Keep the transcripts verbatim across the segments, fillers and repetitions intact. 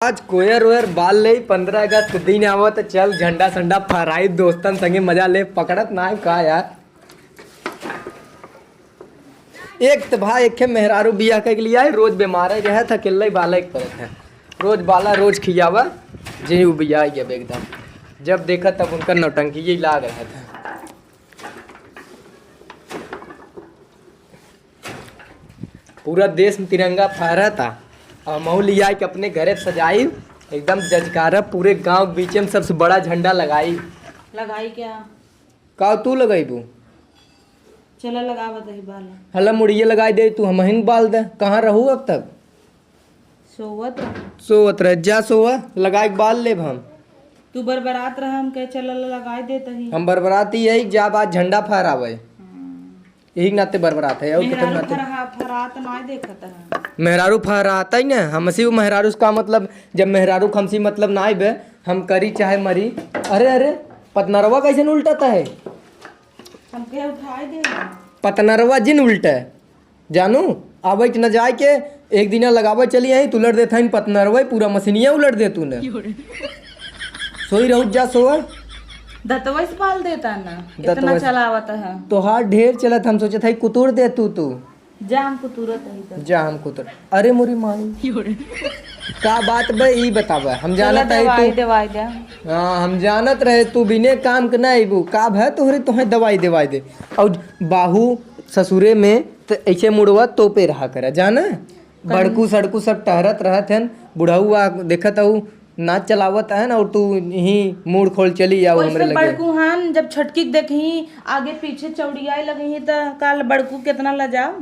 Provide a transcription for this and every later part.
आज कोयर ओयर बाल ले, पन्द्रह अगस्त के दिन आवत, चल झंडा संडा फहराई, दोस्तन संगे मजा ले, पकड़त ना है का यार। एक त भाई, एक मेहरारू बियाह कइके लिए आई, रोज बीमार है, रहत है, अकेले बालक परत है, रोज बाला, रोज खियावा, जे उ बियाह गया एकदम, जब देखा तब उनका नौटंकी यही लाग रहत है। पूरा देश में तिरंगा फहरता, और महू लिया के अपने घरे सजाई, एकदम जजकारब, पूरे गांव के बीचे में सबसे बड़ा झंडा लगाई। लगाई क्या? का तू लगइबू? चला लगावा दही बाला। हला मुड़िए लगाई दे तू, हमहिन बाल दे। कहाँ रहू अब तक? सोवत रह। सोवत रह, जा सोवा, लगाई के बाल लेब हम। तू बरबरात रह, हम कहे चला लगाई दे तही। हम बरबरात ही है, जा बात झंडा फहरावे। हम्म। यही नाते बरबरात है, और कितना मेहरारू नाते? फरहा-, फरहात नाय देखत है। मेहरारू फहरात ही ना, हमसे वो मेहरारू से का मतलब, जब मेहरारू के हमसे मतलब ना आइबे, हम करी चाहे मरी। अरे, अरे, पतनरवा कैसे न उल्टता है? हमके उठाए दे। पतनरवा जिन उल्टे, जानू, आवे के न जाए के, एक दिना लगावे चली आई, तू उलट देत हईन पतनरवा, पूरा मशीनिया उलट दे तूने। सोई रहू जा सोआ। दतवा से बाल देता ना, दतवा इतना से। चलावत है। तोहार ढेर चलत, हम सोचत हई कुतुर दे तू, तू। जा हम कुतुरत हई तो। जा हम कुतुर। अरे मोरी माई। का बात बे, ई बतावा। हम चला जानत हई दवाई तू देवाई दे। हाँ, हम जानत रहे तू बिने काम के ना अइबू। का भय तोहरे, तोहे दवाई देवाई दे। और बाहू ससुरे में त ऐसे मुड़वा तोपे रहा करा, जाना? कहीं बड़कू सड़कू सब टहरत रहत हन, बुढ़ऊ आ देखत हऊ, नाच चलावत हन और तू यहीं मूड़ खोल चली आऊ हमरे वैसे लगे। बड़कू हन, जब छोटकी के देखही, आगे पीछे चौड़ियाए लगही, त काल बड़कू केतना लजाओ।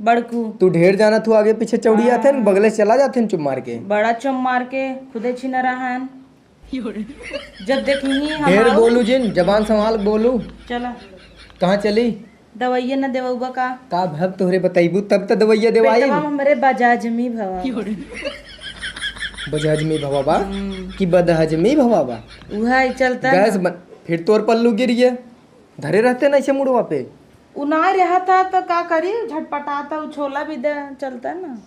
बड़कू। तू ढेर जानत हू, आगे पीछे चौड़ियात हन, हाँ। बगले से चला जात हन चुप मार के। बड़ा चुप मार के, खुदे छिनरा हन। जब देखही हम ढेर आऊ। बोलू जिन, जबान संभाल बोलू। चला। कहाँ चली? दवाइये न देवउबा का? का भव तोहरे बतइबू तब त दवाइया देवाई। पेटवा में हमरे बजाजमी भवा बा। बजाजमी भवा बा? हम्म। कि बदहजमी भवा बा? उहा ही चलता गैस न। बन-, फिर तोर पल्लू गिर गया। धरे रहते ना ऐसे मुड़वा पे। उ ना रहता त का करी, झटपटाता, उ छोला भी दे, चलता ना।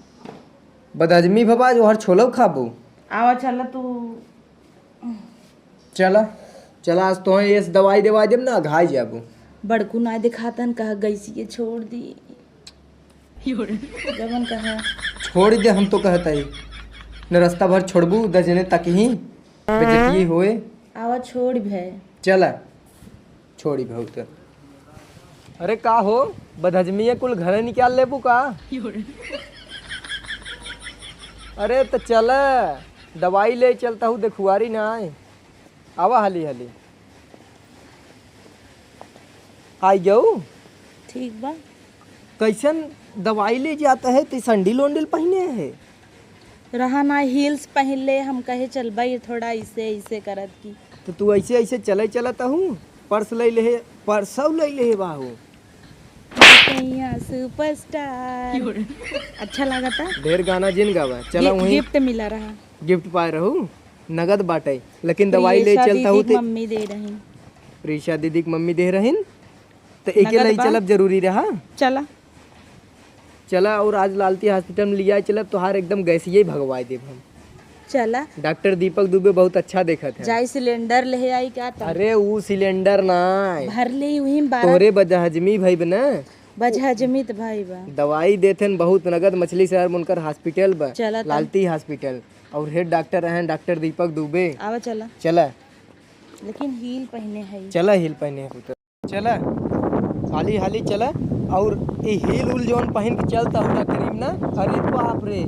बदहजमी भवा, जो हर छोला खाबू। आवा चला तू। चला, चला, आज तोहे एस दवाई देवाई देब ना, घाई जाबू। बड़कू ना दिखातन, कहा गैसिए छोड़ दी। जवन कहा। छोड़ दे, हम तो कहत हई। न रास्ता भर छोड़बू, दस जने तक ही बेइज्जती होए। आवा छोड़ भे। चला। छोड़ी बहुत। अरे का हो, बदहजमिया कुल घरे निकाल लेबू का? अरे त चल, दवाई ले चलता हूँ, देखुआरी ना आए। आवा हाली हाली। आई जाऊ। ठीक बा। कैसन दवाई ले जाता है, ते संडिल ओंडिल पहिने है? रहा ना, heels पहिन ले, हम कहे चलबा, ये थोड़ा ऐसे, ऐसे करत की। तो तू ऐसे, ऐसे चले चलत हूँ, पर्स ले ले, पर्सौ ले ले बाहू। सैया superstar। अच्छा लागता? ढेर गाना जिन गावा, चला गि-, वहीं। Gift मिला रहा। Gift पाए रहू, नगद बाटे, लेकिन दवाई ले प्रियेशा चलता हूँ दीदी ते। मम्मी दे रही। प्रियेशा दीदी के मम्मी दे रहीन, तो एके नगद लई बा। चलब जरूरी रहा। चला। चला, और आज लालती hospital में लिया चलब, तोहार एकदम गैसिये भगवाए देब हम। चला। डॉक्टर दीपक दुबे बहुत अच्छा देखत है। जाई cylinder ले आई का तब? अरे, ऊ cylinder ना। भर ले वहीं बारह। तोहरे बदहजमी भई बा ना। बदहजमी त भई बा। दवाई देथन बहुत नगद, मछली शहर में उनकर hospital बा। चला तब। लालती hospital। और head doctor हैं डॉक्टर दीपक दुबे। आवा चला। चला। लेकिन heel पहिने है। चला, heel पहिने है पुत्र। चला, हाली हाली चला। और ई heel उल जौन पहिन के चलता हो डॉक्टरी में ना, अरे बाप रे,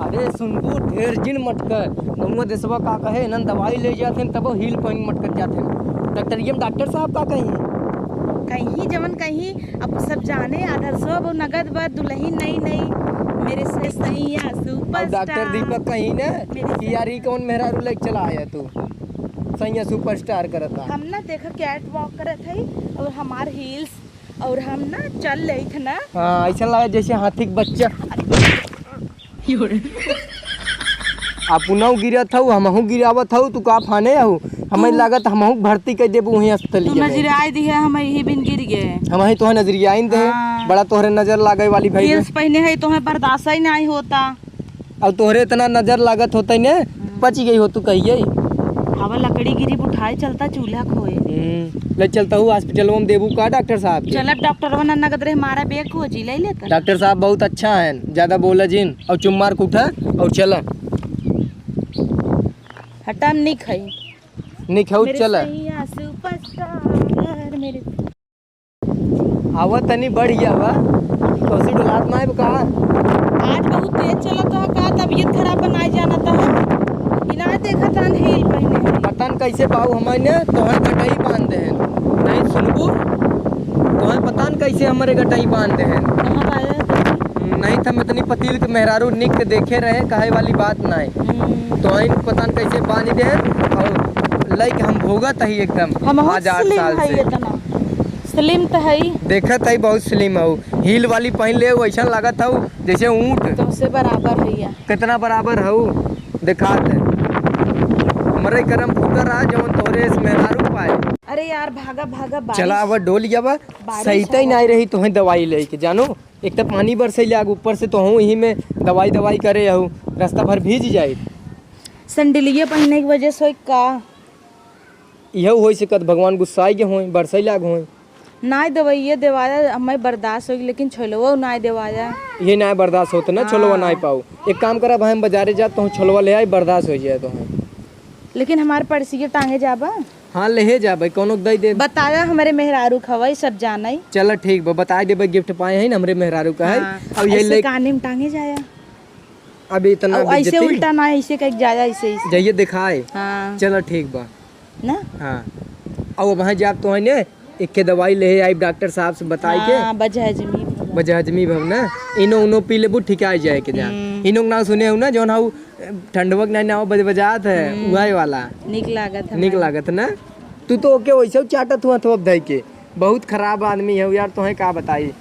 अरे सुनबू ढेर जिन मटकर, गौवा देशवा का कहे, इन्हन दवाई ले जाते हैं तब heel पहिन मटकर जाते हैं। डॉक्टरिया में डॉक्टर साहब का कही? कहीं जवन कहीं, अब सब जाने आदर सब नगद बा, दुल्हन नई नई, मेरे से सैया और डॉक्टर superstar। दीपक कहीं ना मेरे कि यार ई कौन मेहरारू लेके चला आया तू, सैया superstar करता। हम ना देखा catwalk करत हई और हमार heels और हम ना चल लेत ना। हाँ, ऐसा लगा जैसे हाथी के बच्चा। अपनहु गिरत हऊ, हमहू गिरावत हऊ, तू का फाने हऊ? हमें तू लागत हमहू भर्ती कर देबू वहीं अस्पतालिया तू में। नजरियाई दिहे, हम यही बिन गिर गए। हम ही तोहे नजरियाइन दे, हाँ। बड़ा तोहरे नजर लागे वाली भई heels बे। पहिने है, तोहे बर्दाश्त ही नहीं होता। अब तोहरे इतना नजर लागत होतइ ने, हम्म। पचि गई होतू कहिये। अब लकड़ी गिरी उठाए चलता चूल्हा खोए। हम्म, ले चलता हूँ hospital में देबू का डॉक्टर साहब के? चलब डॉक्टरवा ना नगद रहे, मारा बेग खोजी, ले लेकर। डॉक्टर साहब बहुत अच्छा है, ज्यादा बोला जिन, और चुम्मार कूठा, और चला। हटा, हम नहीं खाई। नहीं खाऊ, मेरे चला। सैया superstar, मेरे आवा तनी बढ़िया बा। तोसी डोलात ना आइब का? आज बहुत तेज चलत ह का? तबीयत खराब बनाए जानत ह। ई ना देखत हन heel पहिने है। पता न कैसे बाऊ हमने तोहर गटई बांध दे हैं। नहीं सुनबू? तोहर पता न कैसे हमरे गटई बांध दे हैं। कहाँ पाए? नहीं त हम इतनी पतील के मेहरारू निक के देखे रहे, कहे वाली बात ना है। हम्म। तोहर पता न कैसे बांध दे हैं और लइके हम भोगत ही एकदम हम आज आठ slim साल है से। इतना। Slim त हई। देखत हई बहुत slim हऊ। Heel वाली पहिन ले, वैसन लागत हऊ जैसे ऊँट। तुमसे बराबर है यार। कितना बराबर हऊ? देखात है। हमरे करम फूटा रहा, जौन तोरे से मेहरारू पाए। अरे यार, भागा, भागा, बारिश। चला, अब डोल गया बा। बारिश सही तई आवत नहीं है। रही, तोहें दवाई लेके जानो। एक तो पानी बरसैले आग, ऊपर से तोहूँ यही में दवाई, दवाई करे हऊ। रास्ता भर भीज जाए। सैंडलिया पहिने की वजह से होई का? इहउ होइ सकत, भगवान गुस्साइ गे होइ, बरसइ लाग होइ। नाय दवइया देवाया, हमें बर्दाश्त होइ, लेकिन छोलवा नाय देवाया। ये नाय बर्दाश्त होत ना, छोलवा हाँ। नाय पाऊ। एक काम करा भाई, हम बजारे जा, तोहूँ छोलवा ले आई, बर्दाश्त होइ जाए तोहूँ। लेकिन हमार पर्सी के टांगे जाबा? हाँ, लेहे जाबे, कौनो दई दे। बताया हमरे मेहरारू खवई, सब जानई। चला ठीक बा, बताइ देबे, gift पाए हैं ना हमरे मेहरारू का है। हाँ, अब ये ऐसे ले काने में टांगे जाया। अब इतना अब ऐसे बेइज्जती? उल्टा ना, ऐसे कह जाया, ऐसे, ऐसे। जाइए दिखाए। हाँ। चला ठीक बा। ना? हाँ। अब वहाँ जाब तो है ने, एक के दवाई ले आइब डॉक्टर साहब से बताई के। हाँ, बजहजमी भवन। बजहजमी भवन ना? इनो उनो पी लेबू, ठिकाइ जाए के जा। हम्म। इनो के नाव सुने हो ना, जौन हाउ ठंडवा के नाव बज-, बजात है, हम्म। उहाई वाला। निक लागत है निक भाई। लागत ना? तू तो ओके वैसे चाटत हुआ तो अब धई के। बहुत खराब आदमी है यार, तोहे का बताई।